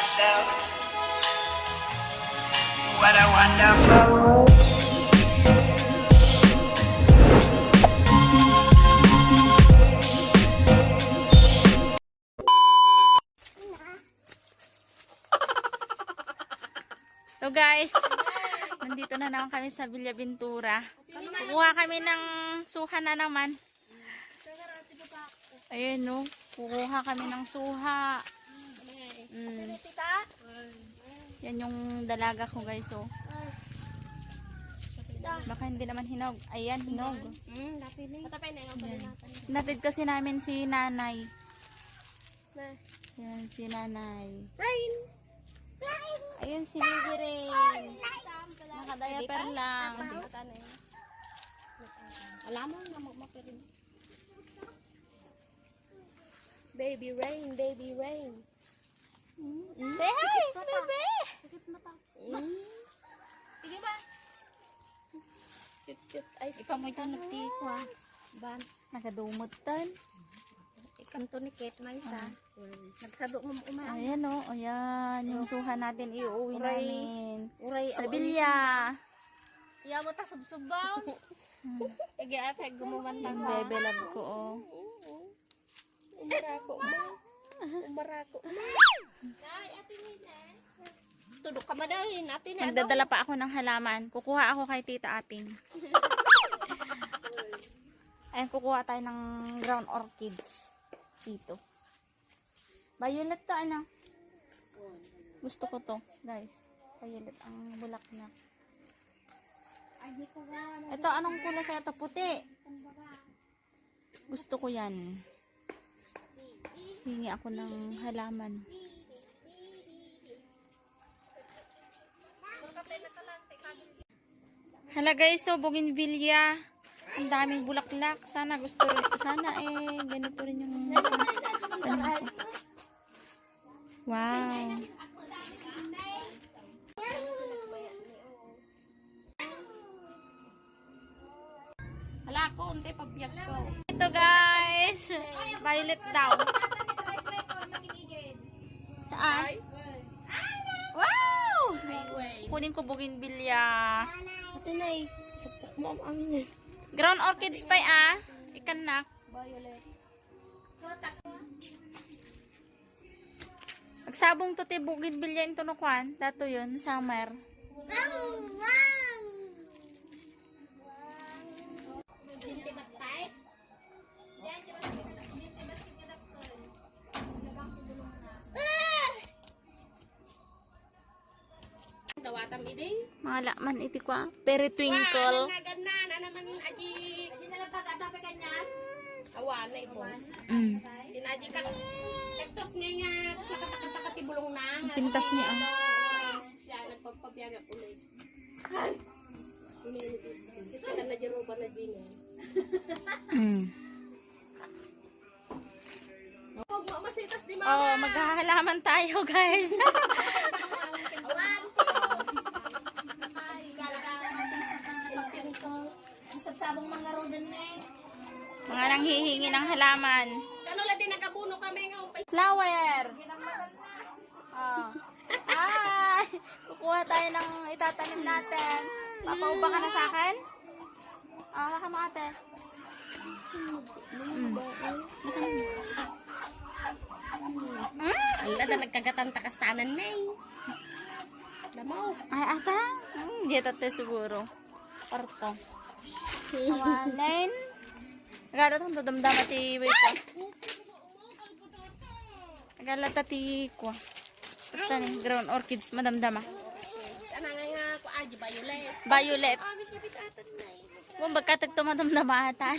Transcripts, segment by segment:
myself. What a wonderful world. So guys, nandito na naman kami sa Villa Ventura. Kukuha kami ng suha na naman. Ayun no, kukuha kami ng suha. Yan yung dalaga ko guys. So, baka hindi naman hinog. Ayan, hinog. Yan. Natid kasi namin si nanay. Yan, si nanay. Ayun si Baby Rain. Nakadiaper lang. Alam mo na magmakirin. Baby Rain, Baby Rain. Say hi, baby! Sige ba? Cute eyes. Ikaw mo ito nagtikwa. Ban. Nakadumot tan. Ikam to ni Kate Maisa. Nagsado mo umaan. Ayan o, ayan. Yung suha natin iuwi namin. Uray. Sa Villa. Iya mo ta subsubaw. Ege ay gumumantang ba? Bebe love ko o. Umarako mo. Umarako mo. Ay, ate nila. Tudok ka madahin. Ate na. Nagdadala pa ako ng halaman. Kukuha ako kay Tita Aping. Ayan, kukuha tayo ng ground orchids. Dito. Violet to, ano? Gusto ko to, guys. Violet ang bulaklak. Ito, anong kulay kaya ito? Puti. Gusto ko yan. Hingi ako ng halaman. Hala guys, so bougainvillea. Ang daming bulaklak. Sana gusto rin. Sana ganito rin yung ano ko. Wow. Hala ko, unti pabiyag ko. Ito guys. Violet daw. Saan? Wow! Kunin ko bougainvillea. Ate na eh. Sapok mo ang amin eh. Ground orchids pa ikan na. Violet. Magsabong to ti bougainvillea into no kwan. Dato yun, summer. Dawatam ide. Mga laman iti kwa. Very twinkle. Naganan na naman aji. Di na lang pag-adape kanyan. Awanay po. Pinaji ka. Tektos niya nga sa katakata bulong na. Pintas niya. Siya nagpagpabiyaga ulit. Kita ka na jeroba na din eh. Oh, masitas di mama. Oh, maghahalaman tayo guys. Awan. Sabsabong mga rodan na eh. Mga nanghihingi ng halaman. Kano lang din nagabuno kami nga. Flower. Oh. Ay, kukuha tayo ng itatanim natin. Papauba ka na sa akin? Haka mo ate. Ala na nagkagatan takastanan na eh. Lamaw. Ay, ata. Dito tayo siguro. Parto. Kawanin. Nagado itong dudamdama ti wait ko. Nagalata ti ko. Basta ni ground orchids madamdama. Ano nga ko aji violet. Violet. Amit kapit atan na eh. Kung bagkatag ito madamdama ata.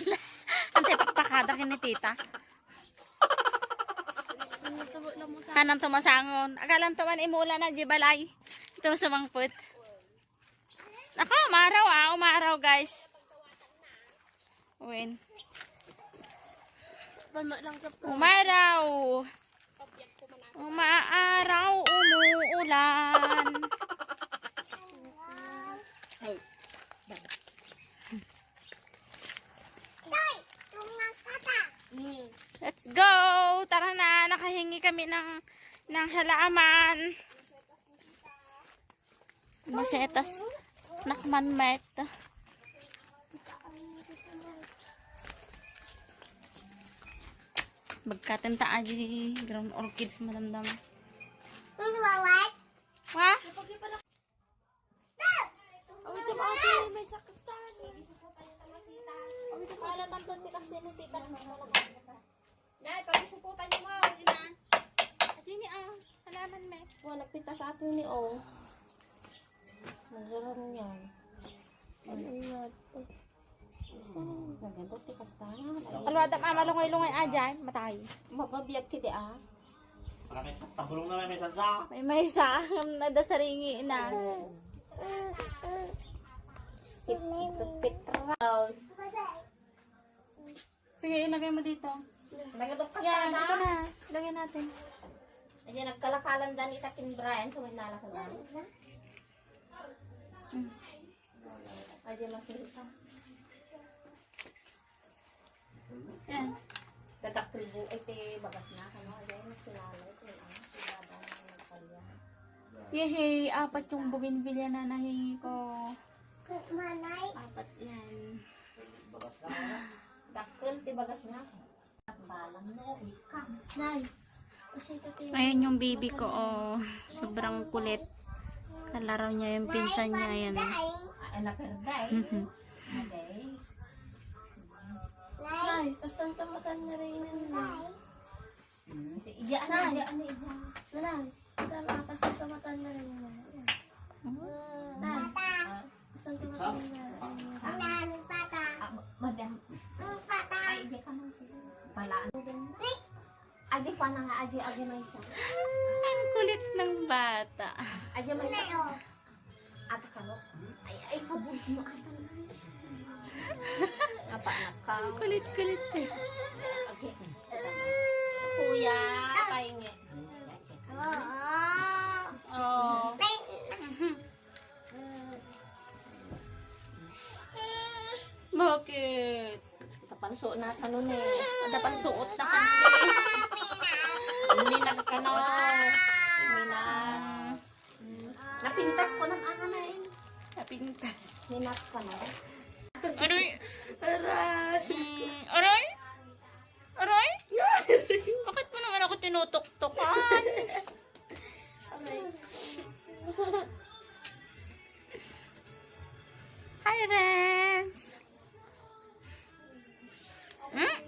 Antay pakpakada kini tita. Kanang tumasangon. Agalan tuman imula na jibalay. Itong sumangput. Naka, umaraw umaraw guys. Uwin. Umaraw. Umaaraw, umuulan. Let's go! Tara na, nakahingi kami ng ng halaman. Masetas nakman met. Bagkatenta aji ground orchids madamdam. Wah? Awit yung ate, may sakastan. Awit yung pala tanton ni kasi ni tita. Nay, pag-isuputan niyo mo. Yun na. Aji ni halaman met. Wah, nagpita sa ato ni O. Nagkaroon yan. Ano yan? Gusto mo, nagandot ni Kastana. Alwadam malungay-lungay ajan, matay. Mababiyag ti di Marami tabulong na may sansa. May isa nada sa ringi na. Si Petra. Sige, ilagay mo dito. Nagandot Yan, Kastana. ito na. Ilagay natin. Ayan, nagkalakalan dan ni Takin Brian. So, may nalakalan. Ay, di makita. Yan. Tatakribo, ay ti bagas na. Ano, ay nagsilalay. Kung ano, silaban na nagpalya. Yehey, apat yung bougainvillea na nahingi ko. Apat yan. Dakil, ti bagas na. Balang mo, ikam. Nay. Ayan yung baby ko, oh. Sobrang kulit. Kalaro niya yung pinsan niya, yan. Ay, naperday. Okay. Nay, basta tamatan na rin yun. Iyaan na, iyaan na, iyaan. Nanay, basta tamatan na rin yun. Nay, basta tamatan na rin yun. Madam. Ay, di ka man siya. Palaan. Ay, di pa na nga, ay, may isa. Ang kulit ng bata. Ay, may isa. Ata ka, no? Ay, pabot mo, ata na. Apa, nakaw. Kulit-kulit eh. Okay. Kuya, pahingi. Oh. Bakit? Tapanso na tanong eh. Ada pang suot na ka. Hindi nagkano. Hindi na. Napintas ko ng ano na eh. Napintas. Minat ko na. Aray! Aray! Aray! Aray! Bakit mo naman ako tinutok-tokan? Hi, Renz! Hmm?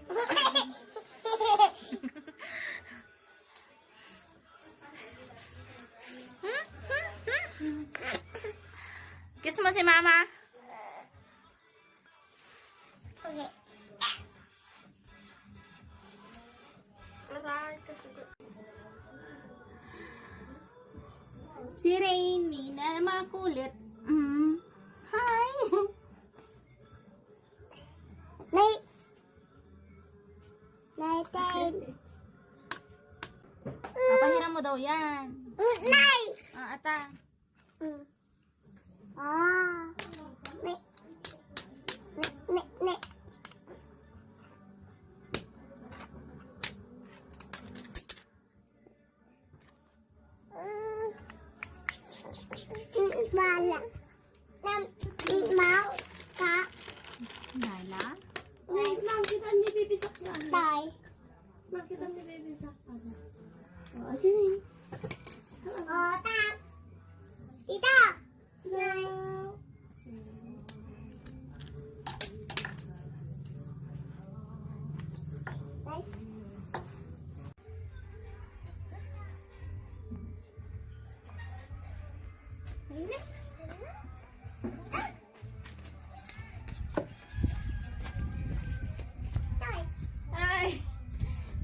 Kiss mo si Mama. Si Rainy na makulit. Hi! Papahiram mo daw yan. Ata. Nala? Wait lang, kita ni bibisak na. Lang, kita ni bibisak na. Oh, sini. Ay!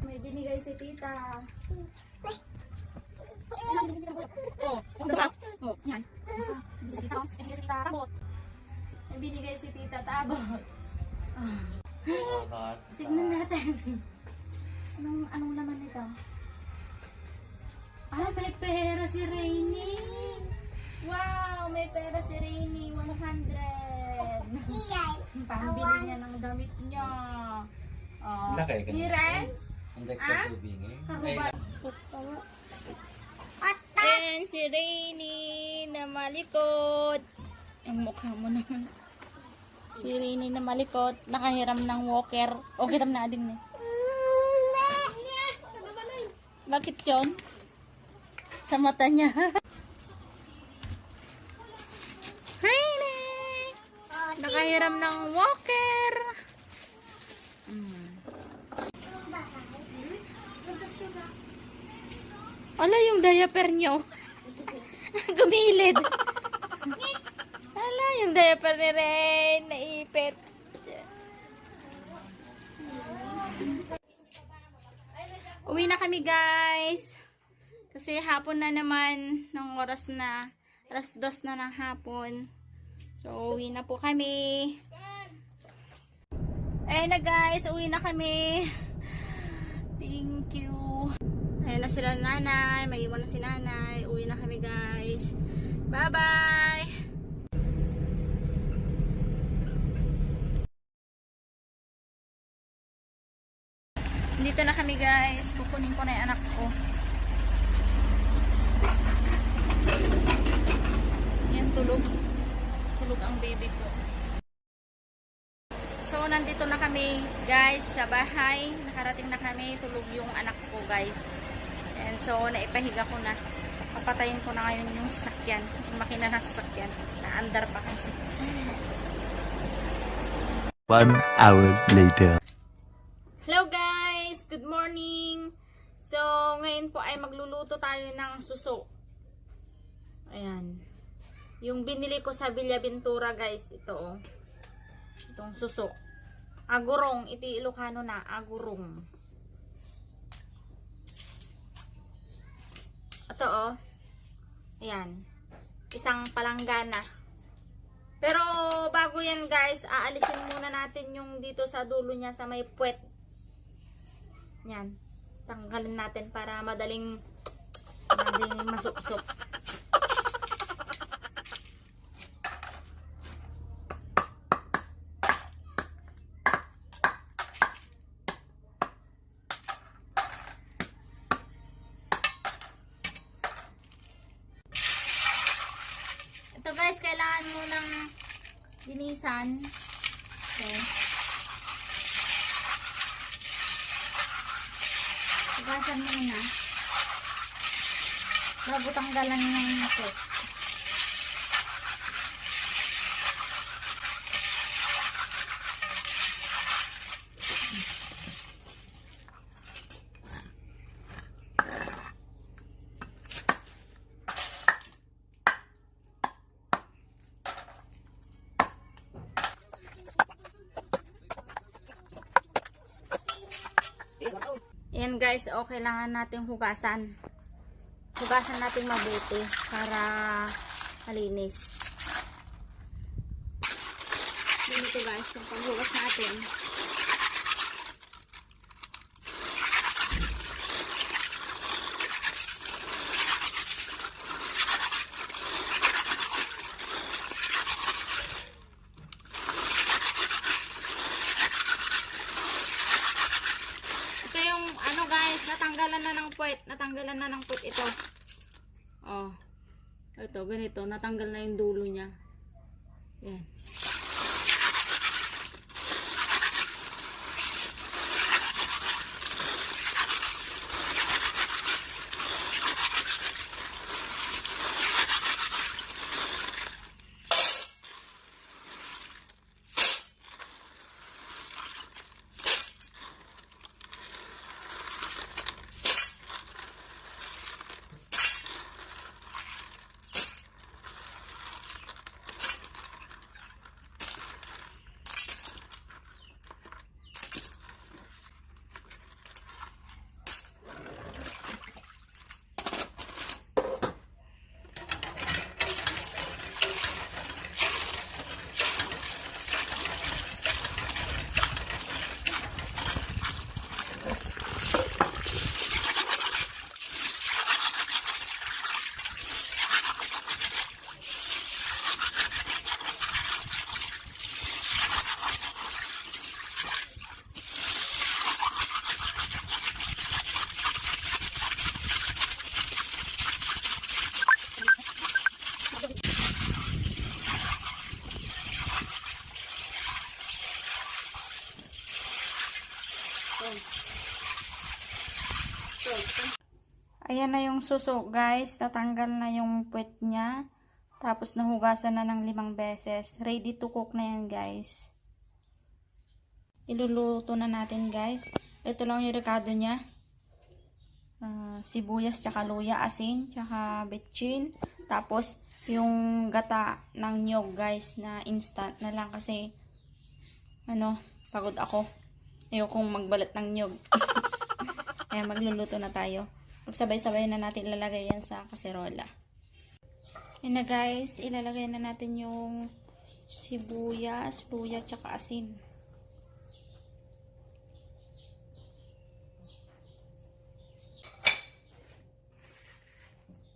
May binigay si tita. Oh, yan. Binigay si tita tabot. May binigay si tita tabot. Tignan natin. Anong laman nito? Ay, may pera si Rainy. Wow, may pera si Rainy. 100. Pambili niya ng damit niya. Oh. Laki ka. Ni Renz? Hindi Ah? ka tubig eh. Karubat. And si Rainy na malikot. Ang mukha mo naman. Si Rainy na malikot, nakahiram ng walker. O, kiram na din eh. Bakit yun? Sa mata niya. Rainy! Nakahiram ng walker. Ala, yung diaper nyo. Gumilid. Ala, yung diaper ni Rain. Naipit. Uwi na kami, guys. Kasi hapon na naman. Ng oras na. Alas 2 na ng hapon. So, uwi na po kami. Ayun na, guys. Uwi na kami. Thank you. Ayun na sila nanay. May iwan na si nanay. Uwi na kami, guys. Bye-bye! Dito na kami, guys. Kukunin ko na yung anak ko. Yan, tulog. Tulog ang baby ko. So, nandito na kami, guys, sa bahay. Nakarating na kami. Tulog yung anak ko, guys. And so, naipahiga ko na. Papatayin ko na ngayon yung sasakyan. Yung makina na sasakyan. Naandar pa kasi. 1 hour later. Hello guys! Good morning! So, ngayon po ay magluluto tayo ng suso. Ayan. Yung binili ko sa Villa Ventura, guys. Ito, oh. Itong suso. Agurong. Iti Ilocano na. Agurong. Ito, oh. Ayan. Isang palanggana. Pero, bago yan, guys, aalisin muna natin yung dito sa dulo niya sa may puwet. Yan. Tanggalin natin para madaling masupsop. Ito, guys, kailangan mo ng linisan. Okay. Hugasan mo na. Bago tanggalan ng ito. Ayan, guys, okay kailangan natin hugasan. Hugasan natin mabuti para malinis. Dito, guys, yung paghugas natin. Natanggalan na ng puwet. Natanggalan na ng puwet ito. Oh. Ito, ganito. Natanggal na yung dulo niya. Yan. Ayan na yung suso, guys. Natanggal na yung puwet niya. Tapos nahugasan na ng 5 beses. Ready to cook na yan, guys. Iluluto na natin, guys. Ito lang yung rekado niya. Sibuyas, tsaka luya, asin, tsaka betchin. Tapos, yung gata ng nyog, guys, na instant na lang kasi, pagod ako. Ayokong magbalat ng nyog. Kaya magluluto na tayo. Magsabay-sabay na natin ilalagay yan sa kaserola. Yan na, guys, ilalagay na natin yung sibuyas, luya, tsaka asin.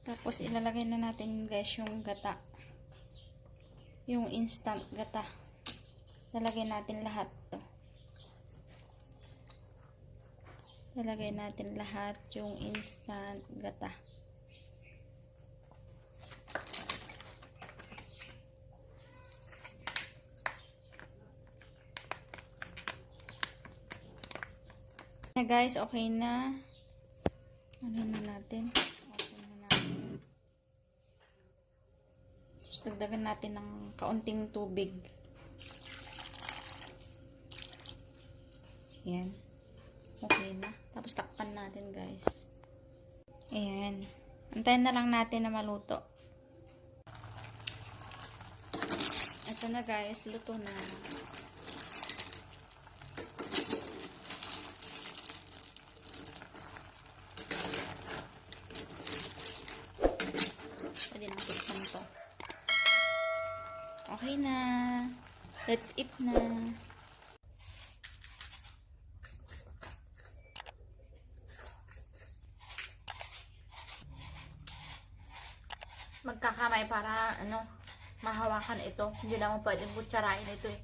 Tapos ilalagay na natin, guys, yung gata. Yung instant gata. Lalagay natin lahat to. Lalagay natin lahat yung instant gata. Na, guys, okay na. Ano na natin? Tapos dagdagan natin ng kaunting tubig. Ayan. Okay na. Tapos takpan natin, guys. Ayan. Antayin na lang natin na maluto. Ito na, guys. Luto na. Pwede nang tikman to. Okay na. Let's eat na. Magkakamay para mahawakan ito. Hindi naman pwedeng kutsarain ito eh.